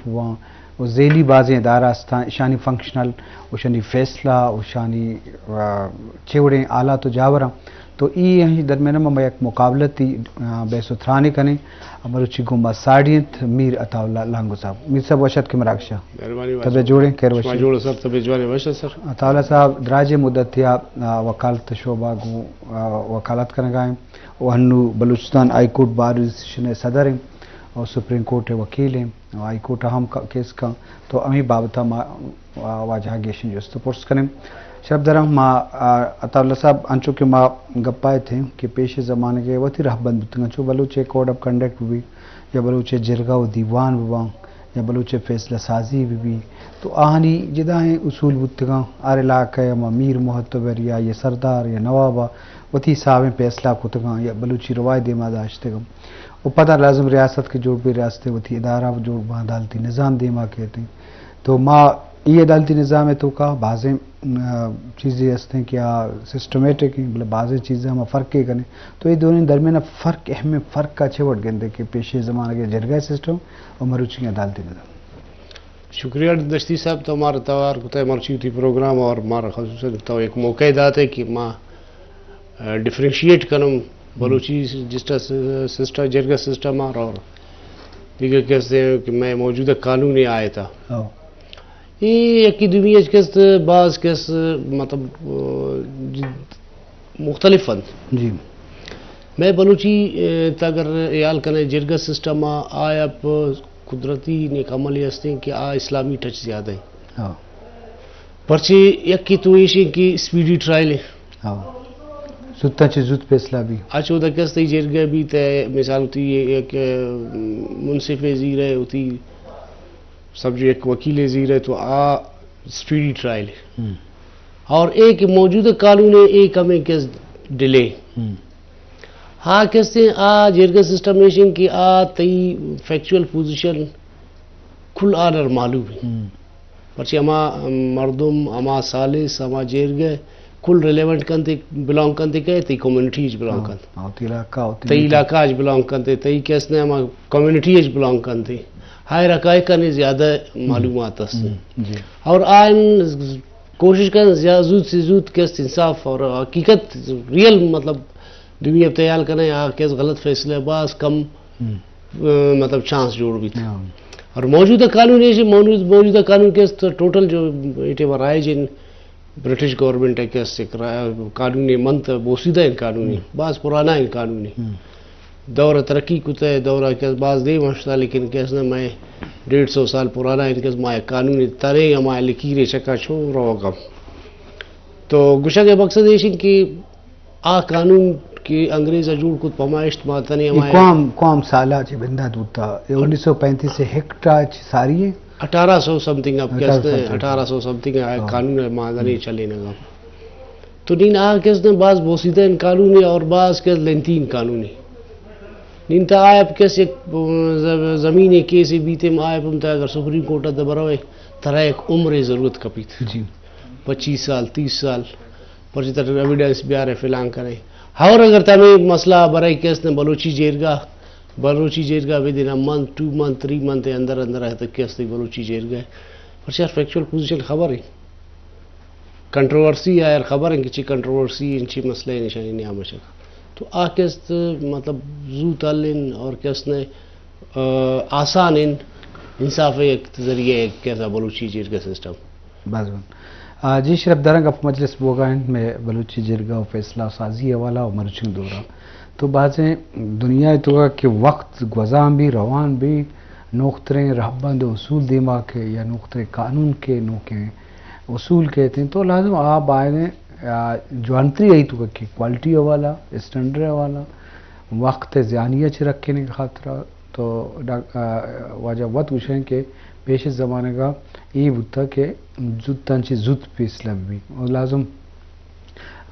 بوان و ذیلی بازیں ادارہ استاں، اشانی فنکشنل، اشانی فیصلہ، اشانی، آ، چے وڑیں حالات و جاوراں۔ تو ای ایں درمیان ما یک مقابلتی، آ، بحث و ترانے کنیں۔ مروچی گوں ما ساڑی انت میر عطا اللہ لانگو صاحب۔ میر صاحب وش اتک مراگشا۔ مہربانی۔ تبے جوڑیں، خیر وشی۔ جوڑ سر، تبے جوڑیں، وش سر۔ عطا اللہ صاحب دراجیں مدت یا، آ، وکالت شعبہ گوں، آ، وکالت کنگا ایں و ہنو Balochistan high court bar association صدر ایں و سپریم کورٹ وکیل ایں۔ ہائی کورٹ ء ہم ک-، کیس کن، تو ہمے بابت ء ما، آ، واجہ ء گیشیں جست ء پرس کنیں۔ شرپ دراں ما، آ، عطا اللہ صاحب، انچو کہ ما گپ ء اتیں کہ پیش زمانگ ء وتی رہبند بوتگ انت، چو بلوچ ء کوڈ آف کنڈکٹ بہ بی یا بلوچ ء جرگہ و دیوان بہ باں یا بلوچ ء فیصلہ سازی بہ بی، تو آہانی جدائیں اصول بوتگاں۔ ہر علاقہ ء ہما میر معتبر یا آئی ء سردار یا نواب ء وتی حسابیں فیصلہ کتگاں یا بلوچی روایت دیما داشتگاں۔ و پدا لازم ریاست کہ جوڑ بی، ریاست ء وتی ادارہ جوڑ باں، عدالتی نظام دیما کیت۔ تو ما ای عدالتی نظام ء توکا بازیں، آ، چیزے ہستیں کہ آ سسٹمیٹک ہیں، بلے بازیں چیزاں ما فرق کے کنیں۔ تو یہ دونوں درمیان فرق، اہم فرق کا چھ وٹ گندے کہ پیشے زمانہ کے جرگہ سسٹم اور مروچی عدالتی نظام؟ شکریہ دشتی صاحب، تو ہمارا توار کتا ہے مرچی ہوتی پروگرام اور ہمارا خصوصاً تو ایک موقع داتے کہ ما، آ، ڈفرینشیٹ کنم بلوچی جسٹس سسٹم، جرگہ سسٹم اور، اور دیگر کہتے ہیں کہ میں موجودہ قانون آئے تھا۔ ہاں۔ یہ یکی دومی اچ کست باز کس مطلب، آ، ج-، مختلف انت۔ جی۔ میں بلوچی، آ، تا اگر خیال کنے جرگہ سسٹم آ، آیا پہ قدرتی نیک عملی ہستیں کہ آ اسلامی ٹچ زیادہ ہیں۔ ہاں۔ پرچے یکی تو ایشیں کہ اسپیڈی ٹرائل ہے۔ ہاں۔ زوتاں چہ زوت فیصلہ بی۔ اچ اودا کس تئی جرگہ بی تے مثال ہوتی ہے ایک، آ، منصف زیرہ ہوتی سمجھو یک وکیلے زیرہ تو آ اسپیڈی ٹرائل ہے۔ ہم۔ اور ایک موجودہ قانون ہے، ایک ہمیں کس ڈیلے۔ ہم۔ ہا کس آ جرگہ سسٹم ایشیں کہ آ تئی فیکچوئل پوزیشن کل آنر معلوم ہے۔ ہم۔ پرچہ ہما مردم، ہما سالس، ہما جرگہ کل ریلیونٹ کنتے، بلانگ کنتے کہ تئی کمیونٹی اچ بلانگ ہاں، کنت۔ ہاں، تئی علاقہ، تئی تئی علاقہ اچ بلانگ کنتے، تئی کس نے ہما کمیونٹی اچ بلانگ کنتے۔ ہائر حقائق نے زیادہ ہم۔ معلومات است۔ ہم، جی۔ اور آئین کوشش کن زیا-، زود سے زود کس انصاف اور حقیقت ریئل مطلب دومی اب تیار کنے آ کس غلط فیصلہ باز کم ہم۔ آ، مطلب چانس جوڑ بیت۔ ہاں۔ اور موجودہ قانون ہے، موجود-، موجودہ قانون کے تو ٹوٹل جو ایٹے ورائے جن برٹش گورنمنٹ ہے کہ اس ایک را-، قانون ہے، من تو بوسیدہ ان قانون ہے، ہم۔ باز پرانا ان قانون ہے۔ ہم۔ دور ترقی کتا ہے، دور کے باز دے مشتا، لیکن کس نے میں ڈیڑھ سو سال پرانا ان کے ما قانون ترے ہما لکیرے چکا چھو روگا۔ تو گشگ مقصد ایشن کہ آ قانون کہ انگریز ء جوڑ کت پمائشت ما تنے اے ہمائے کوام، کوام سالا چہ بندات بوتا؟ اے انیس سو پینتیس سے ہکٹا چہ ساری ہے؟ اٹھارہ سو سمتھنگ اب اٹھارہ سو کہتے ہیں، سمتھنگ۔ اٹھارہ سو سمتھنگ آ ہاں۔ قانون ہے ما دنے ہم۔ چلے نگا۔ تو نین آ کس نے باز بوسیدہ ان قانون ہے اور باز کس لینتین قانون ہے۔ نین تا آئے اب کس یک ز-، زمین ہے کیسے بیتے ما آئے اب ہم تا اگر سپریم کورٹ ء دبرو ہے ترا یک عمر ضرورت کپیت۔ جی۔ پچیس سال، تیس سال۔ پرچہ تر ایویڈنس بیارے فلان کرے۔ اور اگر تمہیں مسئلہ برے کس نے بلوچی جیرگا، بلوچی جیرگا ودن a month, two month, three month اندر اندر ہے تو کس نے بلوچی جیرگا ہے۔ پرچہ فیکچوئل پوزیشن خبر ہے۔ کنٹروورسی ہے، خبر ہے کہ چی کنٹروورسی ان چی مسئلہ نشانی نے آمشک۔ تو آ کس مطلب زو تلن اور کس نے، آ، آسان ان انصاف ایک ذریعہ ایک کیسا بلوچی جیرگا سسٹم۔ باز وڑ۔ آ، جی شرپ دراں گپ مجلس بوگا انت مئے بلوچی جرگہ و فیصلہ سازی حوالہ و مرچی دورا۔ تو بازیں دنیا تو کہ وقت گوزان بی، روان بی، نوختریں رہبند و اصول دیما کے یا نوختریں قانون کے نوکیں اصول کیت انت تو لازم آ بائدیں، آ، جوانتری ای تو کہ کوالٹی حوالہ، اسٹینڈرڈ حوالہ، وقت زیانی چہ رکھنے خاطرہ۔ تو ڈاک-، آ، واجہ وت گوشیں کہ پیش زمانگا ای بوتا کہ زوتاں چہ زوت فیصلہ بی۔ اور لازم،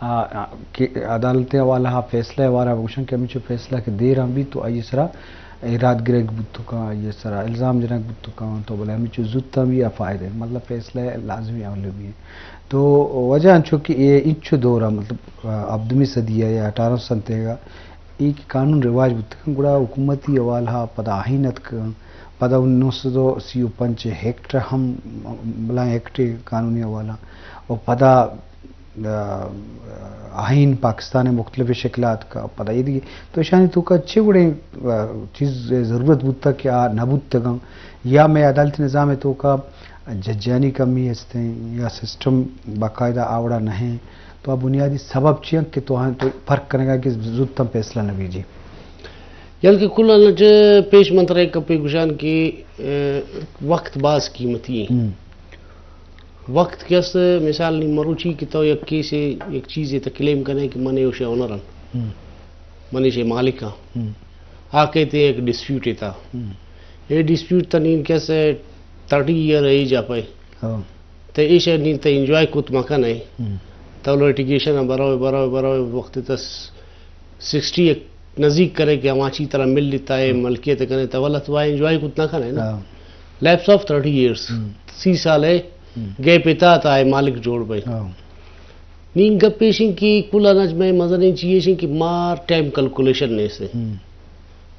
آ، آ، کہ عدالت حوالہ فیصلہ وارا گوشن کہ ہمچو فیصلہ کہ دیر ہم بی تو آئی سرا ایراد گرگ بوتو کان، آئی سرا الزام جنگ بوتو کان، تو بلے ہمچو زوتاں بی آ فائدہ ہے۔ مطلب فیصلہ لازمی عمل بی۔ تو وجہ انچو کہ اے انچو دورا مطلب، آ، ہبدمی صدی یا اٹھارہ سنتے گا ای کہ قانون رواج بوتگ انت، گڑا حکومتی حوالہ ء پدا آئین اتکگ انت، پدا انیس سد و سی و پنچ ایکٹ ہم بلائیں ایکٹ قانونی حوالہ، و پدا آئین پاکستان مختلف شکلات کا پدا یہ دیگه. تو اشانی توکا چه وڑیں چیز ضرورت بوتا کہ آ نہ بوتگاں، یا مئے عدالتی نظام توکا ججانی کمی ہستیں، یا سسٹم باقاعدہ آوڑا نہ ہیں؟ تو آ بنیادی سبب چی ہیں کہ تو ہاں تو فرق کنگا کہ زوت ہم فیصلہ نہ بیجی؟ یل کہ کل نچ پیش منتر ایک کپے گشان کہ وقت باز قیمتی ہیں. وقت کہ است، مثال نی مروچی کہ تو یک کیسے، یک چیزے تو کلیم کنے کہ من ایوشے اونر ہن، من ایشے مالک ہاں. آ کہتے ایک ڈسپیوٹ تا. اے ڈسپیوٹ تا نین کیسے تھرٹی ایئر ایج آ پہ. تو ایشے نین تو انجوائے کت مکنے. تو لٹیگیشن بروے، بروے، بروے، وقت تس سکسٹی نزیک کرے کہ ہما چی ترا مل لیتا ہے، ملکیت کنے، تو ولا تو آ انجوائے کت نہ کنے نا. لیپس آف تھرٹی ایئرز، سی سال ہے، گیپ اتا تا ہے مالک جوڑ بھائی. نین گپ ایشن کہ کلا نج میں مزنیں چی ایشن کہ ما ٹائم کیلکولیشن نہیں سے.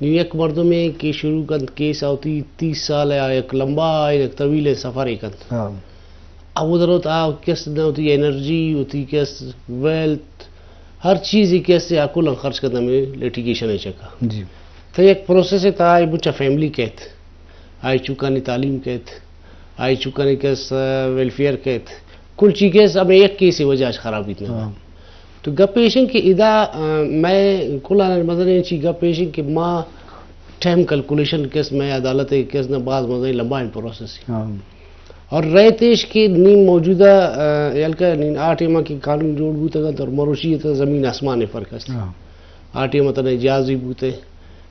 نین یک مردمے کہ شروع کنت کیس آوتی تیس سال ہے، آ یک لمبا، یک طویل سفر کنت. او درو تا کس نہ ہوتی انرجی، ہوتی کس ویلتھ، ہر چیز کہ اس سے اکل خرچ کرتا میں لٹیگیشن ہے چکا. جی. تو یک پروسیس ہے تا آئی بچا فیملی کہت، آئی چکانی تعلیم کہت، آئی چکانی کس ویلفیئر کہت، کل چیز کس ہمیں یک کیس وجہ اچ خراب بیت نا. تو گپ ایشن کہ ادا میں کلا مزن چی گپ ایشن کہ ما ٹائم کیلکولیشن کس میں عدالت کس نہ باز مزن لمبا پروسیس. اور رہتش کہ نی موجودہ، یلکا نی آ ٹائم کہ قانون جوڑ بوتگ انت اور مروشی تو زمین آسمان فرق است. آ ٹائم تو نہ جہاز ہی بوتے،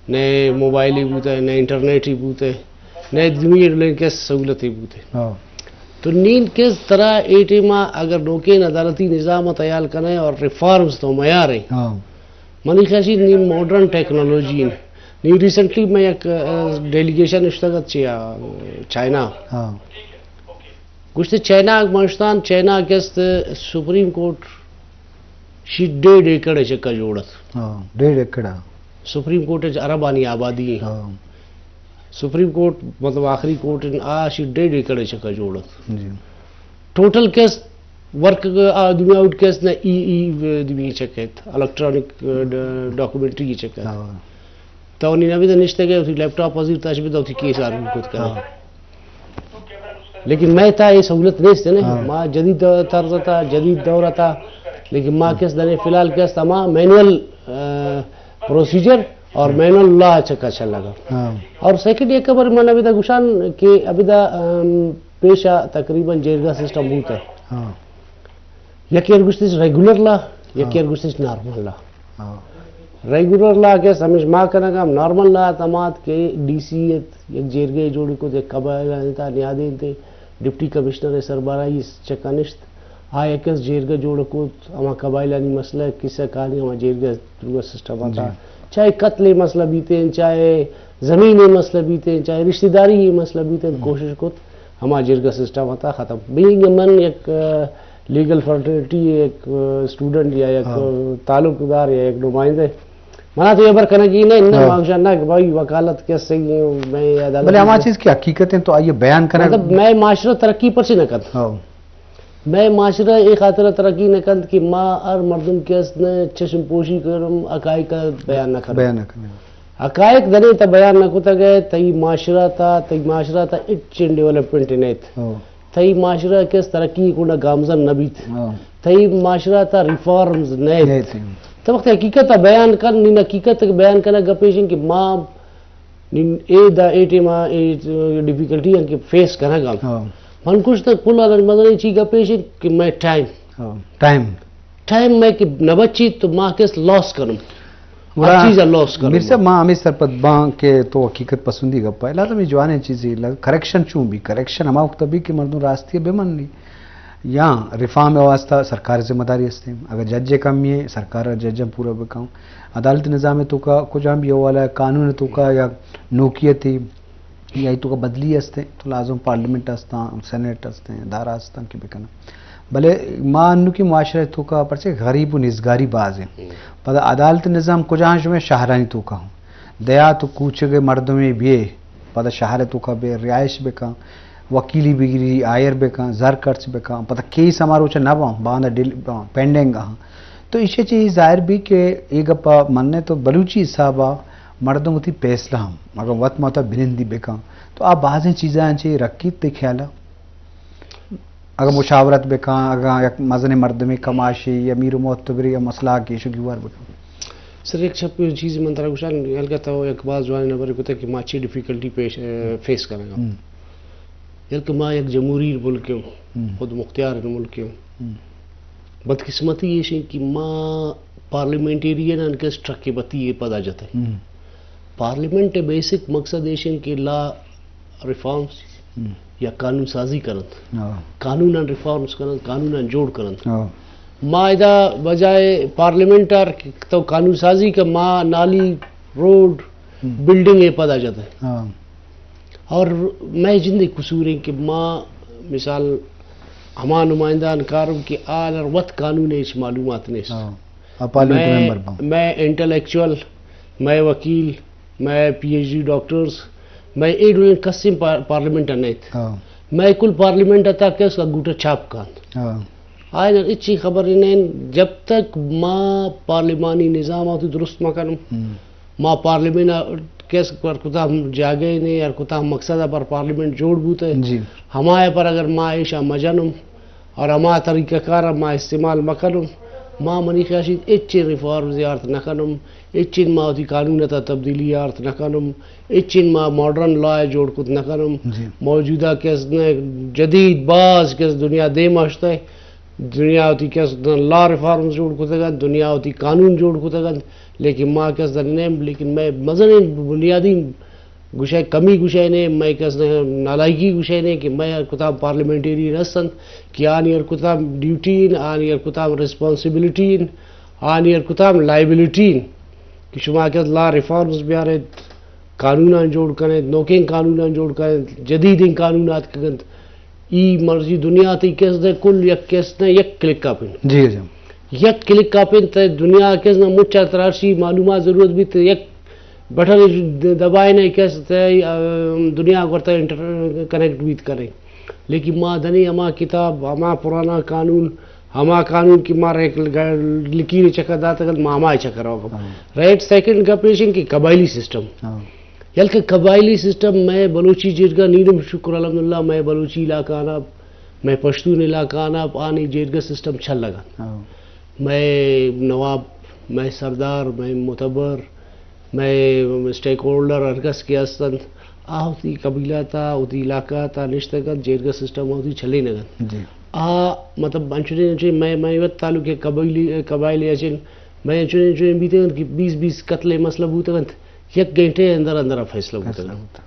نہ موبائل ہی بوتے، نہ انٹرنیٹ ہی بوتے، نہ دنیا لین کس سہولت ہی بوتے. تو نین کس طرح اے ٹائم اگر نوکین عدالتی نظام تیار کنے اور ریفارمز تو میار ہیں، منی خیال نی ماڈرن ٹیکنالوجی ہیں. نی ریسنٹلی میں یک ڈیلیگیشن اشتگت چیا چائنا. گوشتے چائنا ماشتان، چائنا کست سپریم کورٹ شی ڈیڑھ ایکڑ چکا جوڑت. ڈیڑھ ایکڑ. سپریم کورٹ اچ عربانی آبادی ہیں. سپریم کورٹ مطلب آخری کورٹ آ شی ڈیڑھ ایکڑ چکا جوڑت. ٹوٹل کس ورک آ دنیا اٹ کس نہ ای ای دنیا چکت الیکٹرانک ڈاکومنٹری چکت. تو نی نبی نشتے گئے اسی لیپ ٹاپ حاضر تاش بھی تو اسی کیس آرگو کت کرے. لیکن میں تا یہ سہولت نہیں است نا. ما جدید طرز تا، جدید دور تا، لیکن ما کس دنے فی الحال کس تما مینول پروسیجر اور مینول لا چکا چل لگا. اور سیکنڈ یہ خبر من ابدا گشان کہ ابدا پیشا تقریبا جیرگا سسٹم بوتا. یک ایر گوشتش ریگولر لا، یک ایر گوشتش نارمل لا. ریگولر لا کہ سمجھ ما کنگا ہم نارمل لا تمات کہ ڈی سی ات، یک جیرگے جوڑ کو، یک قبائل تا نیادین تے، ڈپٹی کمشنر سربراہی چکا نشت. آ یک اس جیرگا جوڑ کو، ہما قبائلانی مسئلہ قصہ کہانی ہما جیرگا درو سسٹم آتا. چاہے قتل مسئلہ بیتے، چاہے زمین مسئلہ بیتے، چاہے رشتہ داری مسئلہ بیتے، کوشش کت ہما جرگہ سسٹم آتا ختم. بینگ من یک لیگل فرٹرنیٹی، یک اسٹوڈنٹ یا یک تعلق دار یا یک نمائندہ، منا تو یہ بر کنگی نہ، نہ مانگشان نہ کہ بھائی وکالت کس صحیح ہے، میں عدالت بلے ہما چیز کی حقیقت ہیں تو آئیے بیان کرنا. مطلب میں معاشرہ ترقی پر سے نہ کرتا. میں معاشرہ اے خاطر ترقی نہ کنت کہ ما ہر مردم کہ است نہ چشم پوشی کرم، حقائق بیان نہ کرم. بیان نہ کرم. حقائق دنے تا بیان نہ کتگ ئے، تئی معاشرہ تا، تئی معاشرہ تا اچ ڈیولپمنٹ نیت. تئی معاشرہ کہ است ترقی کو نہ گامزن نہ بیت. تئی معاشرہ تا ریفارمز نیت. تو وقت حقیقت بیان کن، نین حقیقت بیان کنگ گپیشن کہ ما نی اے دا اے ٹائم ء اے ڈیفیکلٹی آں کہ فیس کنگ ء، من گوشت کل ء مزنیں چی گپ ایش کہ مئے ٹائم، ٹائم، ٹائم مئے کہ نہ بچیت تو ما کس لاس کنم، ہر چیز ء لاس کنم. میر صاحب، ما ہمیں سرپد باں کہ تو حقیقت پسندی گپ ء، لازم یہ جوانیں چیزی لگ-، کریکشن چون بھی، کریکشن ہما وقت بھی کہ مردم راستی ء بہ منی. یا ریفارم ء واسطہ سرکار ء ذمہ داری است. اگر جج ء کمی ہے، سرکار ء جج ء پورا بکن. عدالت نظام ء توکا کجام بھی حوالہ قانون ء توکا یا نوکیت یا ای توکا بدلی است، تو لازم پارلیمنٹ استاں، سینیٹ استیں، ادارہ استاں کہ بکن. بلے ما انو کی معاشرہ توکا پرچے غریب و نزگاری باز ہیں. پدا عدالت نظام کجام شمے شہرانی توکا ہوں. دیہات و کوچگ مردمے بیے، پدا شہر ءِ توکا بے رہائش بکن، وکیلی بگری، آئر بکن، زر خرچ بکن، پدا کیس ہما روچ نہ باں، باندا ڈیل-، باں، پینڈنگ آں۔ تو ایشی چی ظاہر بی کہ اے گپا مننے تو بلوچی حسابا مردم وتی فیصلہ ہم اگر وت ماتا بنندی بکن تو آ بازیں چیزاں چی رکیت تے خیالا۔ اگاں مشاورت بکن، اگاں یک مزنیں مردمے کماشے یا میر و معتبرے یا مسئلہ گیش و گیوار بکن۔ سر، یک چپ چیزے من ترا گوشاں، البتہ تو یک باز جوانیں نبرے کتگ کہ ما چی ڈیفیکلٹی پیش، اے، فیس کنگا۔ ہم۔ یعنی کہ ما یک جمہوری ملک ایں، ہم۔ خود مختار ملک ایں۔ ہم۔ بدقسمتی ایش ایں کہ ما پارلیمنٹیرین آن کس ٹرک بتی پدا جتے۔ ہم۔ پارلیمنٹ ءِ بیسک مقصد ایش انت کہ لا ریفارمز ہم۔ یا قانون سازی کننت۔ ہاں۔ قانوناں ریفارمز کننت، قانوناں جوڑ کننت۔ ہاں۔ ما ادا بجائے پارلیمنٹ ءَ تو قانون سازی کہ ما نالی، روڈ، ہم۔ بلڈنگ ءَ پدا جتہ۔ ہاں۔ اور مئے جندے قصور انت کہ ما مثال ہما نمائندہ آن کارم کہ آ وت قانون ءِ ہچ معلومات نیست۔ ہاں۔ آ پارلیمنٹ ممبر باں۔ مئے انٹلیکچوئل، مئے وکیل، مئے پی ایچ ڈی ڈاکٹرز، مئے اے ڈولیں کسیں پار-، پارلیمنٹ ءَ نیت۔ ہاں۔ مئے کل پارلیمنٹ ءَ تاکہ اس کا گوٹا چھاپ کانت۔ ہاں۔ آئین ہچی خبر نہیں، جب تک ما پارلیمانی نظام آتی درست مکنم، ہم۔ ما پارلیمنٹ ءَ کس پر کتا ہم جاگہ نہیں، اور کتا ہم مقصد پر پارلیمنٹ جوڑ بوتے۔ جی۔ ہمائے پر اگر ما ایشا مجنم، اور ہما طریقہ کار ما استعمال مکنم، ما منی خیال شید ہچ ریفارمز آرت نہ کنم، ہچ ما وتی قانون تا تبدیلی آرت نہ کنم، ہچ ما ماڈرن لا جوڑ کت نہ کنم۔ جی۔ موجودہ کس نے جدید باز کس دنیا دیم اشتے، دنیا وتی کس لا ریفارمز جوڑ کتگن، دنیا وتی قانون جوڑ کتگن، لیکن ما کس در نیم، لیکن میں مزنیں بنیادی گوشئے کمی گوشئے نے، مئے کس نالائکی گوشئے نے کہ مئے ہر کتاب پارلیمنٹیرین ہستنت کہ آنی ہر کتاب ڈیوٹی ان، آنی ہر کتاب ریسپانسبلٹی ان، آنی ہر کتاب لائبلٹی ان کہ شما کس لا ریفارمز بیاریت، قانوناں جوڑ کنیت، نوکیں قانوناں جوڑ کنیت، جدیدیں قانون آتکگنت۔ ای مرضی دنیا تئی کس دے کل یک کس نے یک کلک اپ انت۔ جی، جی۔ یک کلک اپ انت، دنیا کس نے مچا تراشی معلومات ضرورت بیت، یک بٹن دبائے نے کس تے، آ، دنیا گورتا انٹر کنیکٹ بیت کرے۔ لیکن ما دنی ہما کتاب، ہما پرانا قانون، ہما قانون کہ مارا یک لکیر چکر داتگ انت، ما ہمائی چکر روگ ء۔ ہاں۔ رائٹ، سیکنڈ گپ ایش انت کہ قبائلی سسٹم۔ ہاں۔ یل کہ قبائلی سسٹم مئے بلوچی جرگہ نیلم شکر الحمدللہ مئے بلوچی علاقہ آنا، مئے پشتون علاقہ آنا آنی جرگہ سسٹم چلگ انت۔ ہاں۔ مئے نواب، مئے سردار، مئے معتبر، مئے اسٹیک ہولڈر ہر کس کہ ہست انت، آ وتی قبیلہ تا، وتی علاقہ تا نشتگ انت، جرگہ سسٹم وتی چلینگ انت۔ جی۔ آ مطلب انچنین، انچنین مئے، مئے وت تعلق ء قبائلی، قبائل اچن، مئے انچنین، انچنین بیتگ انت کہ بیس بیس قتل ء مسئلہ بوتگ انت، یک گھنٹے اندر اندر فیصلہ بوتگ انت۔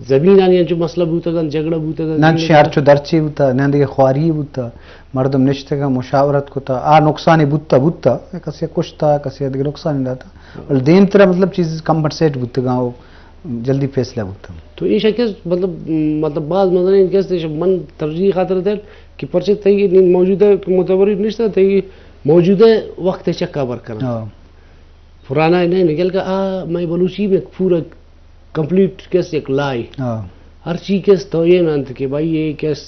زمین آنی انچو مسئلہ بوتگ انت، جھگڑا بوتگ انت، نہ انچیں ہرچو درچے بوتا، نہ دگہ خواری بوتا، مردم نشتگاں مشاورت کتا، آ نقصانے بوتا، بوتا، کسے کشتا، کسے دگہ نقصانے داتا، بلے دیمترا مطلب چیز کمپنسیٹ بوتگاں و جلدی فیصلہ بوتا۔ تو ایشا کس مطلب، مطلب باز مزنیں کس ایشا من ترجیح خاطر دل کہ پرچہ تئی نی موجودہ معتبری نشتا، تئی موجودہ وقت چکا بر کرنا۔ ہاں۔ پرانا نہیں نکل کا آ، میں بلوچی میں پورا کمپلیٹ کس یک لائے۔ ہاں۔ ہر چی کس تو یہ نہ انت کہ بھائی یہ کس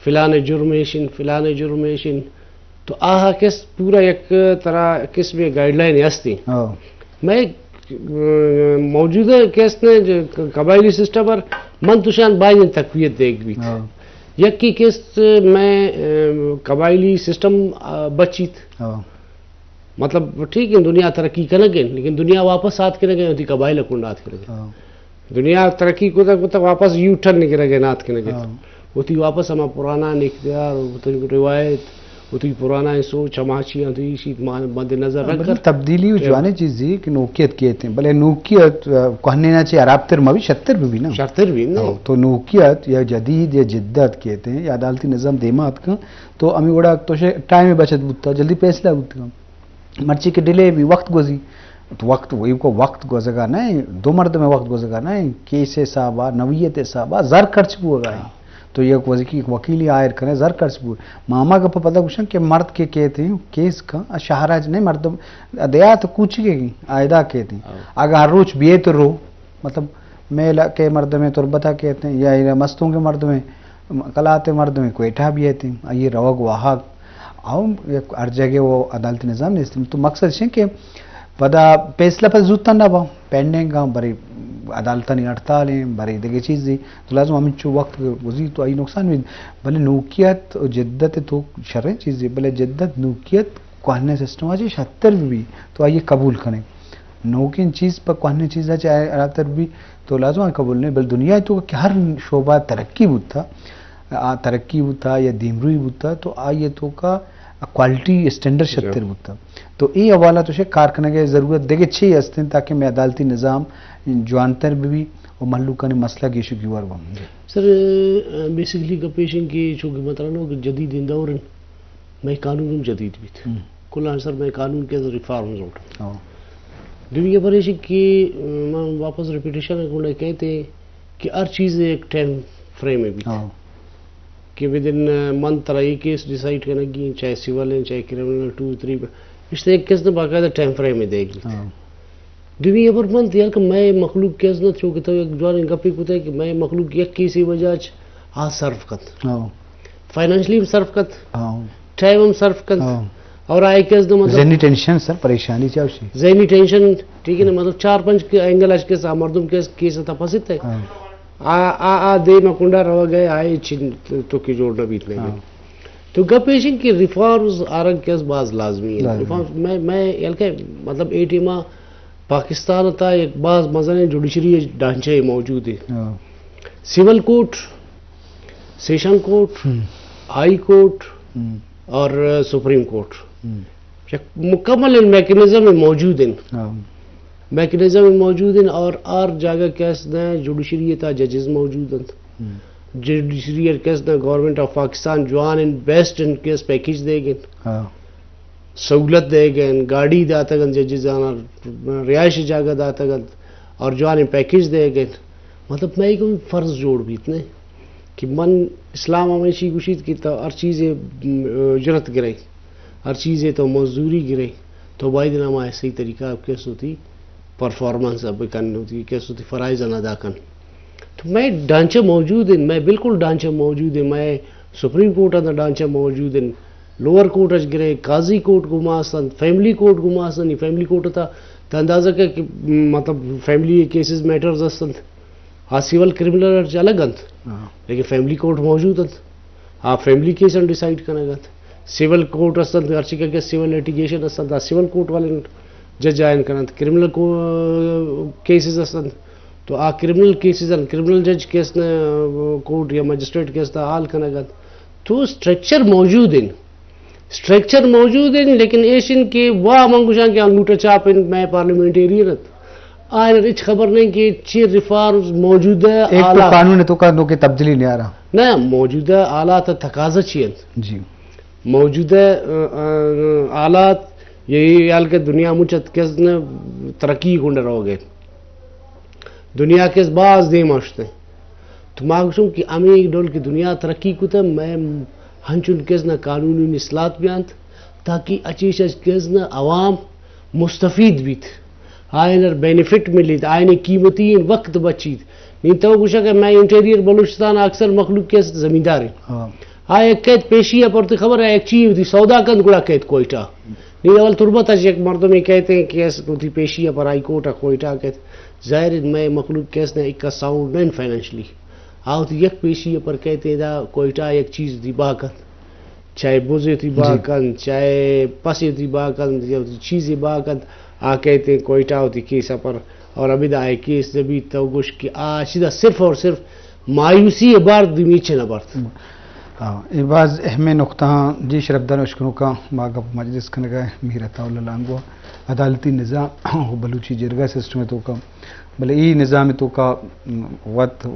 فلانے جرم ایشن، فلانے جرم ایشن۔ تو آہا کس پورا یک طرح قسم گائیڈ لائن ہستی۔ ہاں۔ میں، م-، موجودہ کس نے جو ق-، قبائلی سسٹم پر من تو شان بائی تقویت دیکھ بیت۔ ہاں۔ یکی کس میں، ام، قبائلی سسٹم، آ، بچیت۔ ہاں۔ مطلب، ٹھیک ہے، دنیا ترقی کنگ ہے، لیکن دنیا واپس آت کنگ ہے، وتی قبائل کنڈ آت کنگ ہے۔ ہاں۔ دنیا ترقی کو تک، کو تک واپس یو ٹرن نکرگ ہے، نات کنگ ہے۔ ہاں۔ وتی واپس ہما پرانا اقتدار، وتی روایت، وتی پرانا سوچ، ہما چیاں تو ایشی ما-، مد نظر رکھ بلے کر۔ تبدیلی و کہ جوانیں چیزی کہ نوکیت کیت ہیں، بلے نوکیت، آ، کوہنینا چے خراب تر مبی، شتر بھی نا۔ شتر بھی نا۔ ہاں، تو نوکیت یا جدید یا جدت کیت ہیں، یا عدالتی نظام دیمات کن، تو ہمیں وڑا تو شے ٹائم بچت بوتا، جلدی فیصلہ بوتا۔ مرچی کہ ڈیلے بی، وقت گوزی، تو وقت، وہی کو وقت گوزگا نہیں، دو مردم وقت گوزگا نہیں، کیس حسابا، نوعیت حسابا، زر خرچ بوگا ہے۔ ہاں۔ تو یک وزیکی، یک وکیلی ہائر کنے، زر خرچ بو۔ ماما گپ پتہ گوشن کہ مرد کے کہتے ہیں، کیس کا، شہراج نہیں مردم، دیات کوچی کے آیدا کہتے ہیں۔ ہاں۔ اگر ہر روچ بیے تو رو، مطلب، مئے علاقہ ءِ مردمے تربت ءَ کیت ایں، یا اے مستونگ ءِ مردمے، کلات ءِ مردمے کوئٹہ ءَ بیت ایں، آئی ءِ روگ واہگ، آ ہم یک ہر جگہ ءَ عدالتی نظام نیست۔ تو مقصد اش انت کہ پدا فیصلہ پدا زوت نہ باں، پینڈنگ آں، برے عدالتانی ہڑتال ایں، برے دگہ چیزے، تو لازم ہمینچو وقت گوزی تو آئی نقصان بیت۔ بلے نوکیت و جدت تو شریں چیزے، بلے جدت، نوکیت کوہنیں سسٹم ءَ چہ شرتر بہ بی، تو آئی ءَ قبول کنے۔ نوکیں چیز پہ کوہنیں چیز ءَ چہ ہرابتر بہ بی، تو لازم آں قبول نہیں، بل دنیا ءِ توکا کہ ہر شعبہ ترقی بوتا، آ، ترقی بوتا یا دیمروئی بوتا، تو آئی ءِ توکا کوالٹی اسٹینڈرڈ جی۔ شرتر بوتا۔ تو اے حوالہ تو شے کار کنگ ءِ ضرورت دگہ چی ہستیں تاکہ مئے عدالتی نظام جوانتر بہ بی و مہلوکانی مسئلہ گیش و گیوار بہ بی۔ سر، بیسیکلی گپ ایش انت کہ چونکہ من ترانو کہ جدیدیں دور انت، مئے قانون ہم جدید بیت۔ ہم۔ کل آنسر مئے قانون کہ ریفارم ضرورت۔ ہاں۔ دومی خبر ایش کہ من واپس ریپیٹیشن ءَ گونڈا کہتے کہ ہر چیز یک ٹائم فریم بیت۔ ہاں۔ کہ ودن من ترا اے کیس ڈیسائیڈ کنگی، چاہے سول ہیں، چاہے کریمنل، ٹو، تھری، اس طرح کس نے باقاعدہ ٹائم فریم دے گی۔ ہاں۔ دومی خبر من تیار کہ مئے مخلوق کیس نہ چو کہ تو یک جوان گپی کتے کہ مئے مخلوق یک کیسی وجہ چ آ سرف کت۔ ہاں۔ فائنانشلی ہم سرف کت۔ ہاں۔ ٹائم ہم سرف کت۔ ہاں۔ اور آئی کیس نہ مطلب ذہنی ٹینشن سر، پریشانی چاہو سی۔ ذہنی ٹینشن، ٹھیک ہے نا، مطلب چار پنچ کے اینگل اچ کیس آ مردم کیس، کیس تا پسیت ہے۔ ہاں۔ آ، آ، آ دیم ءَ کنڈا روگ ءَ آئے چن تو کہ جوڑ نہ بیت نہیں۔ ہاں۔ تو گپ ایش انت کہ ریفارمز آرگ کس باز لازمی ہے۔ لازمی۔ ریفارمز میں، میں ہلکے مطلب اے ٹیم ءَ پاکستان تا ایک باز مزنیں جوڈیشری ڈھانچہ موجود ہے۔ ہاں۔ سول کورٹ، سیشن کورٹ، ہم۔ ہائی کورٹ ہم۔ اور سپریم کورٹ۔ ہم۔ یک مکمل میکانزم موجود ہیں۔ ہاں۔ میکانزم موجود ہیں اور ہر جگہ کیس نہ جوڈیشری تا ججز موجود ہیں۔ ہم۔ جوڈیشری کیس نہ گورنمنٹ آف پاکستان جوان ان بیسٹ ان کیس پیکج دے گئے۔ ہاں۔ سہولت دے گئے، گاڑی داتگ انت، ججزانا رہائش جاگہ داتگ انت اور جوانیں پیکج دے گئے۔ مطلب، مئے کوئی فرض جوڑ بیت نے کہ من اسلام ہمیشی گوشیت کہ تو ہر چیزے، م، اجرت گرے، ہر چیزے تو مزدوری گرے، تو باید نما صحیح طریقہ ءَ کس وتی پرفارمنس ءَ بکن، وتی کس وتی فرائض ءَ ادا کن۔ تو مئے ڈھانچہ موجود ہیں، مئے بالکل ڈھانچہ موجود ہیں، مئے سپریم کورٹ ءَ ڈھانچہ موجود ہیں، لوور کورٹ اچ گرے، قاضی کورٹ گما استنت، فیملی کورٹ گما استنت، فیملی کورٹ تا، تا اندازہ کہ، کہ مطلب فیملی کیسز میٹرز استنت، آ سول کریمنل اچ الگ انت، ہاں۔ لیکن فیملی کورٹ موجود انت، آ فیملی کیس ڈیسائیڈ کنگ انت، سول کورٹ استنت، ہرچی کہ سول لیٹیگیشن استنت، آ سول کورٹ والے جج آئین کننت، کریمنل کو-، کیسز استنت، تو آ کریمنل کیسز انت، کریمنل جج کیس نہ کورٹ یا مجسٹریٹ کیس تا حال کنگ انت۔ تو اسٹرکچر موجود ہیں، اسٹرکچر موجود ہیں، لیکن ایش انت کہ وا من گوشاں کہ انگوٹھا چاپ انت، مئے پارلیمنٹیرین انت، آئین ہچ خبر نہیں کہ چی ریفارمز موجودہ ایک تو حالات۔ قانون تو کا نو کہ تبدیلی نہیں آ رہا۔ نہ، موجودہ حالات تقاضا چی انت؟ جی۔ موجودہ، آ، آ، حالات یہی حال کہ دنیا مچ ات کس نہ ترقی کنڈ روگ ءَ۔ دنیا کس باز دیم اشتے۔ تو ما گوشم کہ ہمیں ایک ڈول کی دنیا ترقی کتا، مئے ہنچن کس نہ قانونی اصلاحات بیانت، تاکہ اچیش اچ کس نہ عوام مستفید بیت، آئینر بینیفٹ ملیت، آئین قیمتی وقت بچیت۔ نی تو گوشا کہ مئے انٹیریئر بلوچستان اکثر مخلوق کس زمیندار ہیں۔ ہاں۔ آ یک کیت پیشی ءَ پر، تو خبر ہے، یک چی وتی سودا کند گڑا کیت کوئٹہ۔ نی اول تربت اچ یک مردمے کہتے ہیں کہ اس وتی پیشی ءَ پر ہائی کورٹ ءَ کوئٹہ کیت۔ ظاہر ہے مئے مخلوق کس نہ ایک ساؤنڈ نہیں فائنینشلی۔ آ وتی یک پیشی ءَ پر کہتے ہیں دا کوئٹہ یک چیز دی با کند۔ چاہے بزے وتی با جی۔ کند، چاہے پسے وتی با کند، یا وتی چیزے با کند، آ کہتے ہیں کوئٹہ وتی کیس ءَ پر۔ اور ابھی دا آئے کیس نہ بیت تو گوش کہ آ چیزا صرف اور صرف مایوسی ءِ بار دومی چہ نہ برت۔ ہاں، اے باز اہمیں نقطہ آں۔ جی شرفدار اشکنوکاں، ما گپ مجلس کنگا میر عطا اللہ لانگو عدالتی نظام و بلوچی جرگہ سسٹم ءِ توکا، بلے ای نظام ءِ توکا وت